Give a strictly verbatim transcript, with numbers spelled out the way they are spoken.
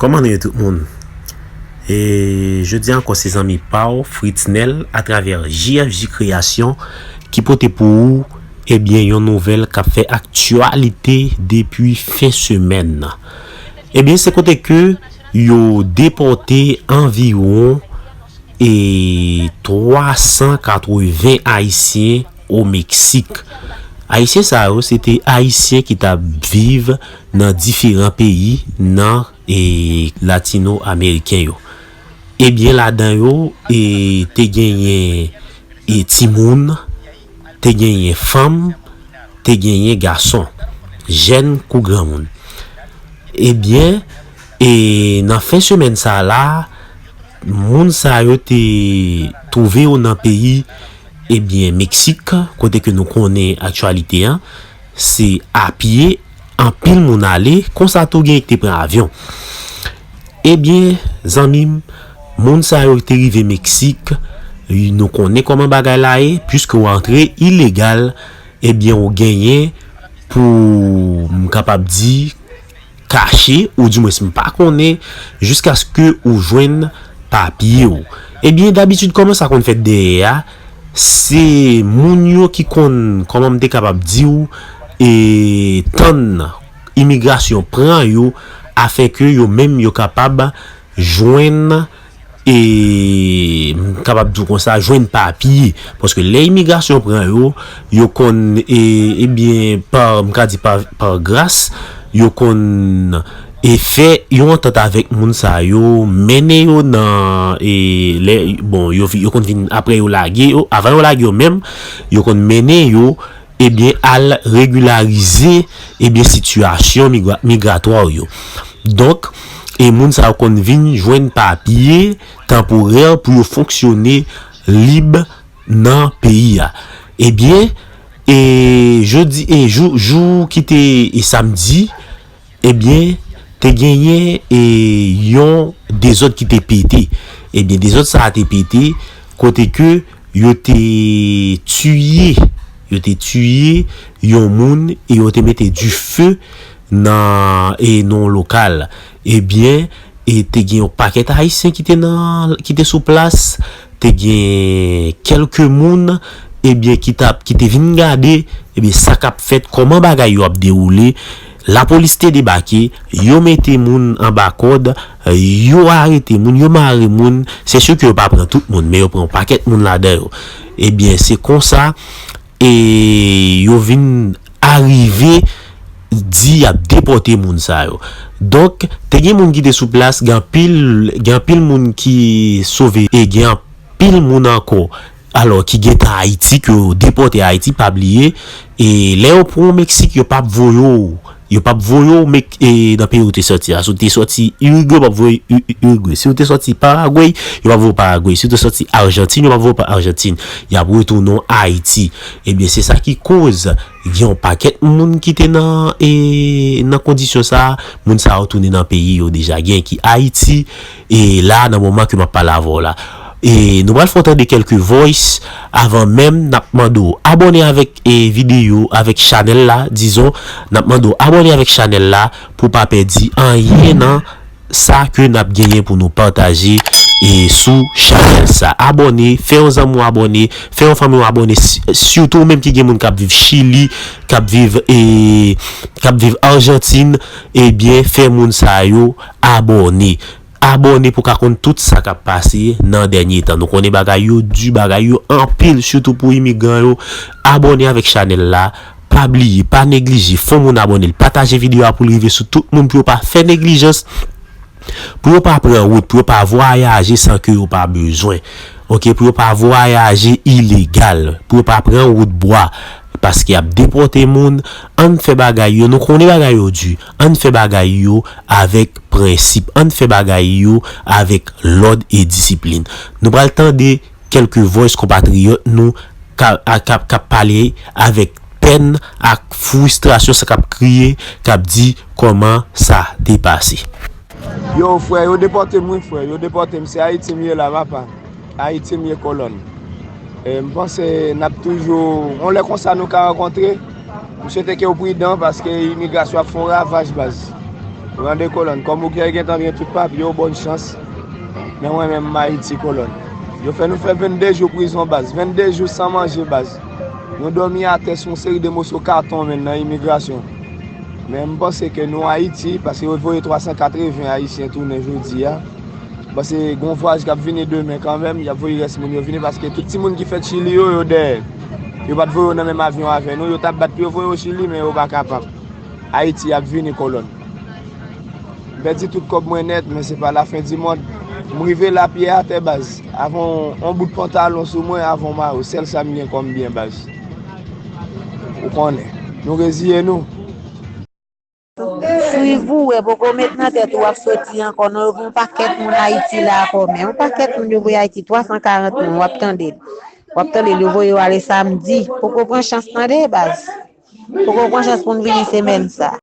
Kòman nou ye tout moun? E jodi a ankò se zanmi pa w, Fritznel, atravè J F J Kreyasyon, ki pote pou ou, ebyen, yon nouvèl k ap fè aktyalite depi fen semèn nan. Ebyen, se kote ke yo depòte anviwon e twa san katreven Ayisyen o Meksik. Ayisyen sa yo, se te Ayisyen ki t ap viv nan diferan peyi nan e latino-ameriken yo. Ebyen, ladan yo, e te genyen e timoun, te genyen fanm, te genyen gason, jèn kou granmoun. Ebyen, e nan fen semèn sa la, moun sa yo te twouve yo nan peyi, ebyen, Meksik, kote ke nou konnen aktyalite an, se a pye, anpil moun ale, konsa tou genyen ki te pran avyon. Ebyen, zanmi m, moun sa yo te rive Meksik, nou konnen kòman bagay la ye, piske w antre ilegal, ebyen, ou genyen pou, m kapab di, kache, oudimwens m pa konnen, jiskaske ou jwenn papye w. Ebyen, dabitid, kòman sa konn fèt dèyè a? Se moun yo ki konn, kòman m te kapab di w, e tann imigrasyon pran yo, afenke yo menm yo kapab jwenn, e m kapab di w konsa, jwenn papye. Paske lè imigrasyon pran yo, yo konn, e, ebyen, pa, m ka di pa, pa gras, yo konn, e fè yon antant avèk moun sa yo, mennen yo nan, e lè, bon, yo, yo konn vin, apre yo lage yo, avan yo lage yo menm, yo konn mennen yo, ebyen, al regilarize, ebyen, sitiyasyon migra-, migratwa yo. Donk, e moun sa yo konn vin jwenn papye tanporè pou yo fonksyone lib nan peyi a. Ebyen, e jodi, e jou, jou ki te, e samdi, ebyen, te genyen, e yon dezòd ki te pete. Ebyen, dezòd sa a te pete kote ke yo te tiye, yo te tiye yon moun e yo te mete dife nan, e nan yon lokal. Ebyen, e te gen yon pakèt Ayisyen ki te nan, ki te sou plas, te gen kèlke moun, ebyen, ki t ap, ki te vin gade, ebyen, sa k ap fèt, kòman bagay yo ap dewoule. Lapolis te debake, yo mete moun anba kòd, yo arete moun, yo mare moun. Se si ke yo pa pran tout moun, men yo pran yon pakèt moun ladan yo. Ebyen, se konsa, e yo vin arive di y ap depòte moun sa yo. Donk, te gen moun ki te sou plas, gen anpil, gen anpil moun ki sove, e gen anpil moun ankò, alò, ki gentan Ayiti, ke yo depòte Ayiti, pa bliye. E lè yo pran w Meksik, yo p ap voye w, yo p ap voye w Mek-, e, nan peyi ou te sòti a. Si w te sòti Irigwe, yo p ap voye I-, I-, Irigwe. Si w te sòti Paragwe, yo p ap voye w Paragwe. Si w te sòti Ajantin, yo p ap voye w pa Ajantin. Y ap retounen w Ayiti. Ebyen, se sa ki koz gen yon pakèt moun ki te nan, e, nan kondisyon sa a. Moun sa yo tounen nan peyi yo deja. Gen ki Ayiti, e la, nan moman ke m ap pale avè w la. E nou pral fè w tande kèlke voice avan menm n ap mande w abòne avèk, e, videyo, avèk chanèl la, dizon, n ap mande w abòne avèk chanèl la pou w pa pèdi anyen nan sa ke n ap genyen pou nou pataje, e, sou chanèl sa. Abòne, fè yon zanmi w abòne, fè yon fanmi w abòne, si-, sitou ou menm ki gen moun k ap viv Chili, k ap viv, e, k ap viv Ajantin, ebyen, fè moun sa yo abòne. Abòne pou w ka konn tout sa k ap pase nan dènye tan. Nou konnen bagay yo di, bagay yo anpil, sitou pou imigran yo. Abòne avèk chanèl la. Pa bliye, pa neglije, fè yon moun abòne l. Pataje videyo a pou l rive sou tout moun pou yo pa fè neglijans, pou yo pa pran wout, pou yo pa vwayaje san ke yo pa bezwen. Oke, pou yo pa vwayaje ilegal, pou yo pa pran wout bwa, paske y ap depòte moun. Ann fè bagay yo, nou konnen bagay yo di, ann fè bagay yo avèk prensip, ann fè bagay yo avèk lòd e disiplin. Nou pral tande kèlke voice konpatriyòt nou ka, a, k ap, k ap pale avèk pèn ak fristrasyon, sa k ap kriye, k ap di kòman sa te pase. Yo, frè, yo depòte m, wi, frè. Yo depòte m. Se Ayiti m ye la, papa. Ayiti m ye, kolòn. E, m panse n ap toujou, yon lè konsa nou ka rankontre. M swete ke w pridan paske imigrasyon ap fè yon ravaj, baz. Rande kolòn, kòm ou gen gentan gen tout papye w, bòn chans. Men mwen menm m Ayiti kolòn. Yo fè nou fè vennde jou prizon baz, vennde jou san manje baz. Nou dòmi atè sou yon seri de moso katon menm nan imigrasyon. Men m panse ke nou Ayiti, paske yo voye twa san katreven Ayisyen tounen jodi a. M panse gon vwayaj k ap vini demen kanmenm, y ap voye rès moun yo vini, paske tout timoun ki fèt Chili yo, yo dèyè. Yo pa t voye yo nan menm avyon avè nou, yo t ap bat pou yo voye yo Chili, men yo pa kapab. Ayiti ap vini kolòn. M pèdi tout kòb mwen nèt, men se pa lafen di mond. M rive la pye atè baz. Avè yon, yon bout pantalon sou mwen, avè yon mayo. Sèl sa m gen kòm byen baz. Ou konnen. Nou reziye nou. Swiv ou wè, poko met nan tèt ou w ap soti ankò non, yo voye yon pakèt moun Ayiti la ankò, men yon pakèt moun yo voye Ayiti, twa san karant moun, w ap tande l. W ap tande l, yo voye yo ale samdi. Poko pran chans tande, baz. Poko pran chans pou n vini semèn sa.